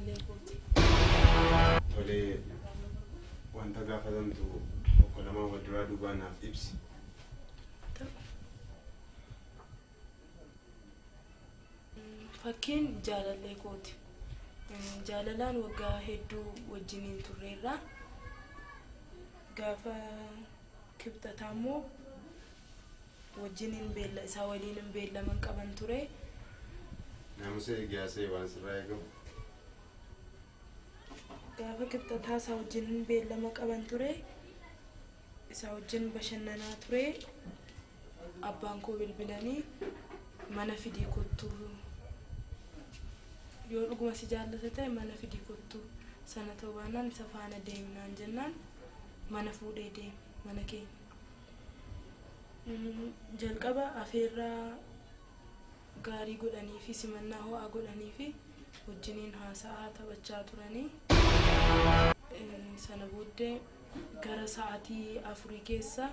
Jaalallee kooti. Tolee, wanta gaafatamtu tokko lama wal duraa duubaan naaf ibsi. Fakkiin jaalallee kooti. Jaalalaan waggaa hedduu wajjiniin turreerra. Gaafa kibxataa immoo wajjiniin beella isaa waliin beellaman qaban ture. Naamusa eegee waan sirraa eegamu. Gaafa kibxataa isaa wajjin beellama qaban ture. Isaa wajjin bashannanaa ture. Abbaan koo bilbilanii mana fidii kottuu yoo dhuguma si jaallata ta'e mana fidii kottuu sana ta'uu baannaan isa faana deemnaan jennaan mana fuudhee deeme mana keenya. Jalqaba afeerraa gaarii godhanii fi simannaa ho'aa godhanii fi wajjiniin haasa'aa taphachaa turanii sana booddee gara sa'aatii 4 keessa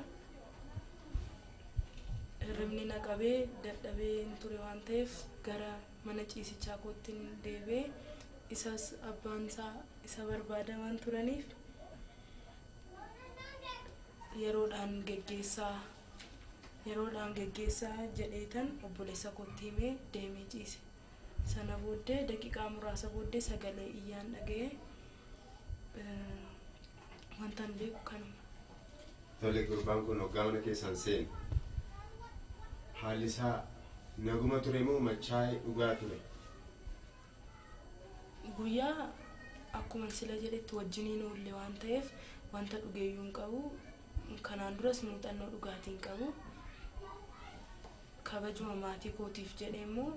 hirribni na qabee dadhabee ture waan ta'eef gara mana ciisichaa kootti deebi'ee isas abbaan isaa isa barbaada waan turaniif yeroodhaan geggeessaa jedheetan obboleessa kootti himee deemee ciise. Sana booddee daqiiqaa muraasa booddee sagalee iyyaan dhaga'ee wantan beeku kanuma. Tole, gurbaan kun hoggaa mana keessan seene haalli isaa naguma ture moo machaa'ee dhugaa ture? Guyyaa akkuma sila jedhetti wajjiniin oolle waan ta'eef wanta dhugeeyyuu hin qabu. Kanaan duras muuxannoo dhugaatii hin qabu. Kabajuma maatii kootiif jedhee immoo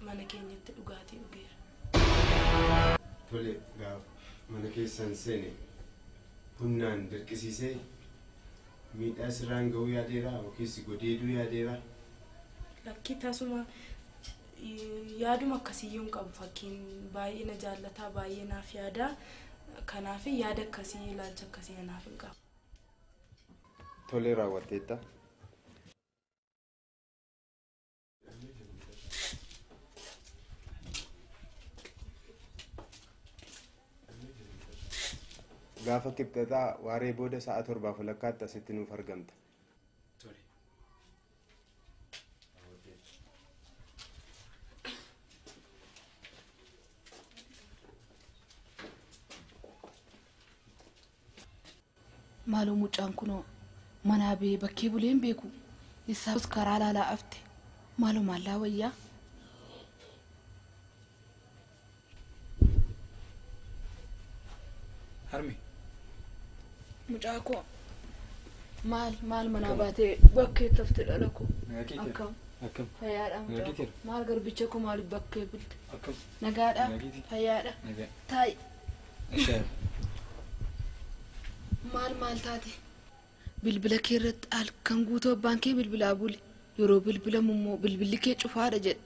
mana keenyatti dhugaatii dhugeera. Tole, gaafa mana keessan seene humnaan dirqisiisee miidhaa sirraan ga'uu yaadeera yookiis godeeduu yaadeera? Lakkii tasuma yaaduma akkasiiyyuu hin qabu. Fakkiin baay'ee na jaallataa, baay'ee naaf yaada. Kanaaf yaada akkasii ilaalcha akkasii naaf hin qabu. Tolee, raawwatteetta. Gaafa kibxataa waaree booda sa'a 7:30 asitti nuuf argamta. Tole. Maaloo mucaan kunoo manaa bee bakkee bulee hin beeku. Isaas karaa laalaa afte. Maaloo maallaa wayyaa? Harmi. Mucaa koo maal maal manaa baatee bakkee tafte dhala koo? Akkam? Akkam? Fayyaadha mucaa koo. Maal garbicha koo maaliif bakkee bulte? Akkam? Nagaadha? Fayyaadha? Taa'i. Maal maal taate? Bilbila kee irratti halkan guutuu abbaan kee bilbilaa bule. Yeroo bilbilamu immoo bilbilli kee cufaadha jedhe.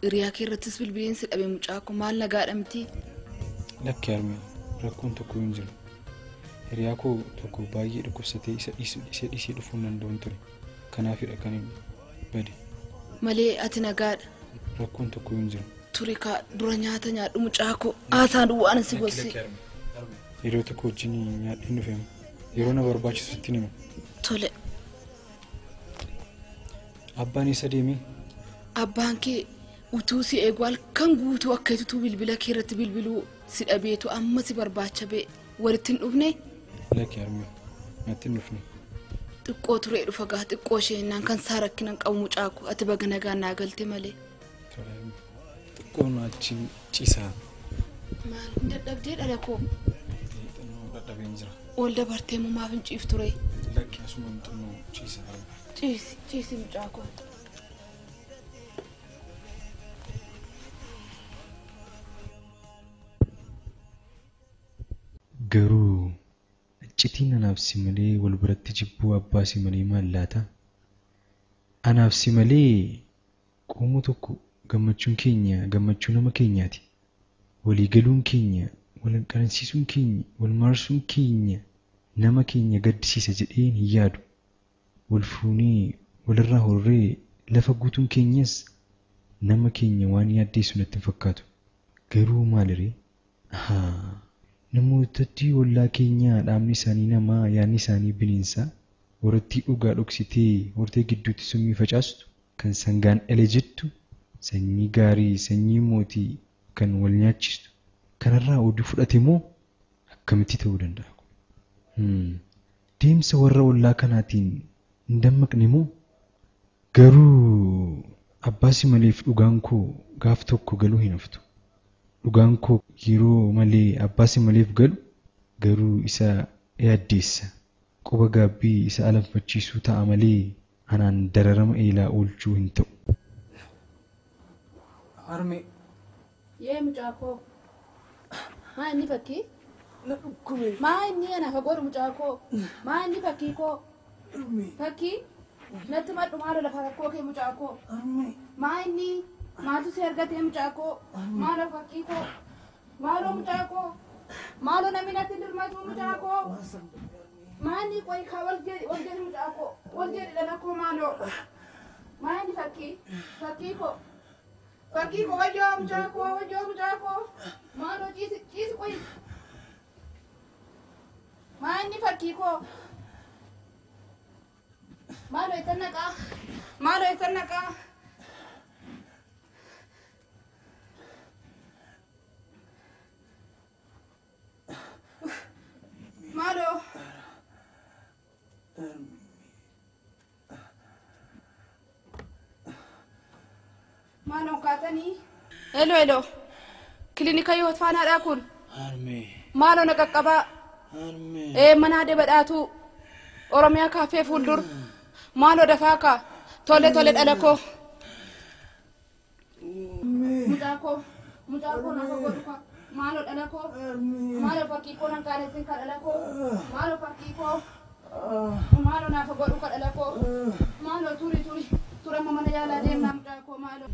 Hiriyaa kee irrattis bilbiliin si dhabe mucaa koo maal nagaadha miti? Lakki harmee, rakkoon tokko hin jiru. Hiriyaa koo tokko baay'ee dhukkubsatee isa dhiisee dhufuu hin danda'uun ture. Kanaafidha kan hin bade. Malee ati nagaadha. Rakkoon tokko hin jiru. Ture kaa dura nyaata nyaadhu mucaa koo. Haasaan waan si gosse. Yeroo tokko wajjin nyaadheen dhufeemu. Yeroo na barbaachisutti nima. Tole. Abbaan eessa deemee? Abbaan kee utuu si eegu halkan guutuu akka itutuu bilbila kee irratti bilbiluu si dhabeetu amma si barbaacha bee walitti hin dhufne? Lakki harmee, natti hin dhufne. Xiqqoo turee dhufa gaa xiqqoo isheenaan kan isaa rakkinan qabu mucaa koo ati baga nagaan naa galte malee. Tole harmee, xiqqoo na achi ciisaa. Maal hin dadhabdee dhala koo? Xinnoo dadhabeen jira. Ol dabartee moo maaf hin ciiftu ree? Lakki asuma xinnoo ciisa harmee. Ciisi ciisi mucaa koo. Garuu iccitiin anaaf si malee wal biratti jibbuu abbaa si malee maal laata? Anaaf si malee qomoo tokko gammachuun keenya gammachuu nama keenyaati. Walii galuun keenya, wal qaransiisuun keenya, wal maarsuun keenya nama keenya gaddisiisa jedhee hin yaadu. Wal fuunee walirraa horree lafa guutuun keenyas nama keenya waan yaaddeessu natti hin fakkaatu. Garuu maaliree? Namootatti ollaa keenyaa dhaabni isaanii namaa yaadni isaanii bineensaa horattii dhugaa dhoksitee hortee gidduutti summii facaastu kan sangaan dhale jettu sanyii gaarii sanyii mootii kan wal nyaachistu kanarraa oduu fudhate moo akkamitti ta'uu danda'a? Deemsa warra ollaa kanaatiin hin dammaqne moo? Garuu abbaa si maleef dhugaan koo gaaf tokko galuu hin haftu. Dhugaan koo yeroo malee abbaa si maleef galu garuu isa yaaddeessa. Quba gaabbii isa alanfachiisuu ta'a malee anaan dararama eelaa oolchuu hin ta'u. Harmee. Yee mucaa koo. Maa inni fakkii? Na dhukkube. Maa inni anaaf godhu mucaa koo? Maa inni fakkii koo? Fakkii? Natti madhu maalo lafa rakkoo kee mucaa koo? Maa inni maaltu si argatee mucaa koo? Maaloo fakkii koo? Maaloo mucaa koo? Maaloo namni natti dirmatu mucaa koo? Maa inni qoyi kaa wal jedhi mucaa koo? Wal jedhi dhala koo maaloo? Maa inni fakkii? Fakkii koo? Fakkii koo wayyoo mucaa koo wayyoo mucaa koo? Maaloo ciisi ciisi qoyi? Maa inni fakkii koo? Maaloo eessan naqaa? Maaloo eessan naqaa? Maaloo. Maaloo kaasanii? Hello hello. Kilinika Hiwoot Faanaadhaa kun? Harmee. Maaloo na qaqqabaa. Harmee. Mana Adde Badhaatuu. Oromiyaa Kaaffee fuuldura. Maaloo dafaa kaa. Tole tole dhala koo. Mucaa koo. Mucaa koo naaf godhu kaa. Maaloo dhala koo. Maaloo fakkii koo nan kaanessin kaa dhala koo. Maaloo fakkii koo. Maaloo naaf godhu kaa dhala koo. Maaloo turi turi. Tura amma mana yaalaa deemnaa mucaa koo maaloo.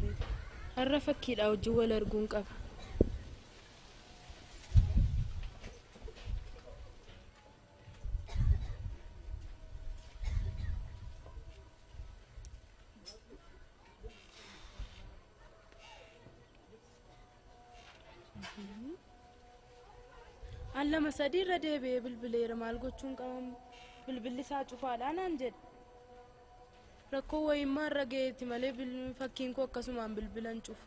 Har'a fakkiidhaa wajjin wal arguun qaba. Al lama sadii irra deebi'ee bilbileera maal gochuun qabamu bilbilli isaa cufaadhaa naan jedhe. Rakkoo wayimmaa irra ga'eeti malee fakkiin koo akkasumaan bilbilan cufu.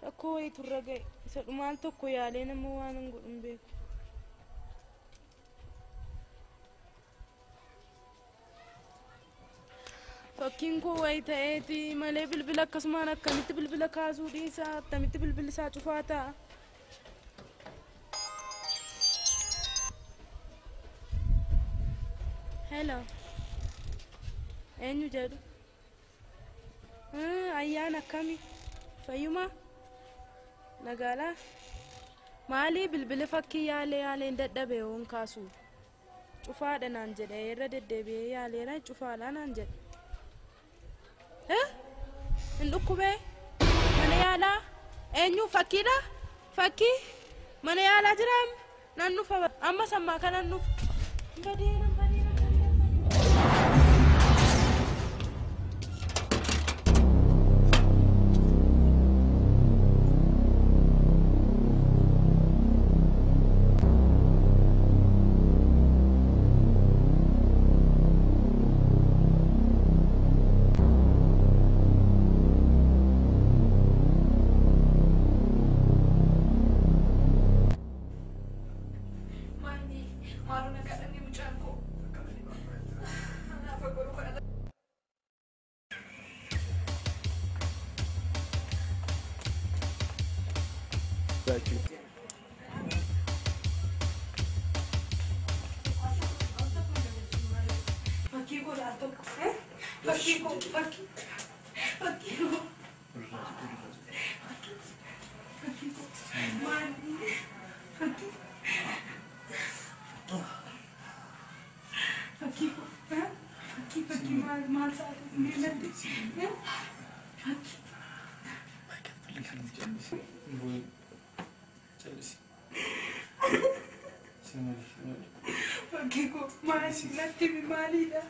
Rakkoo wayiitu irra ga'e isa dhumaal tokko yaalee nama waan hin godhu hin beeku. Fakkiin koo wayii ta'eeti malee bilbila akkasumaan akkamitti bilbila kaasuu dhiisaa akkamitti bilbilli isaa cufaa ta'a. Hello. Eenyu jedhu? Ayyaana akkami? Fayyumaa? Nagaalaa? Maalii bilbila fakkii yaalee yaaleen dadhabe yoon kaasu? Cufaadha naan jedhe irra deddeebi'ee yaaleera cufaadha naan jedhe. Hin dhukkubee? Mana yaalaa? Eenyu fakkiidha? Fakkii? Mana yaalaa jiraam? Nan dhufa amma sammaa kanan dhufa. Badeera badeera badeera. Fakkii koo laal tokko. Fakkii koo fakkii. Fakkii koo. Fakkii koo. Maali? Fakkii. Fakkii koo. Fakkii fakkii maal maal taate miilatti? Fakkii. Fakkii koo maali natti maaliidha?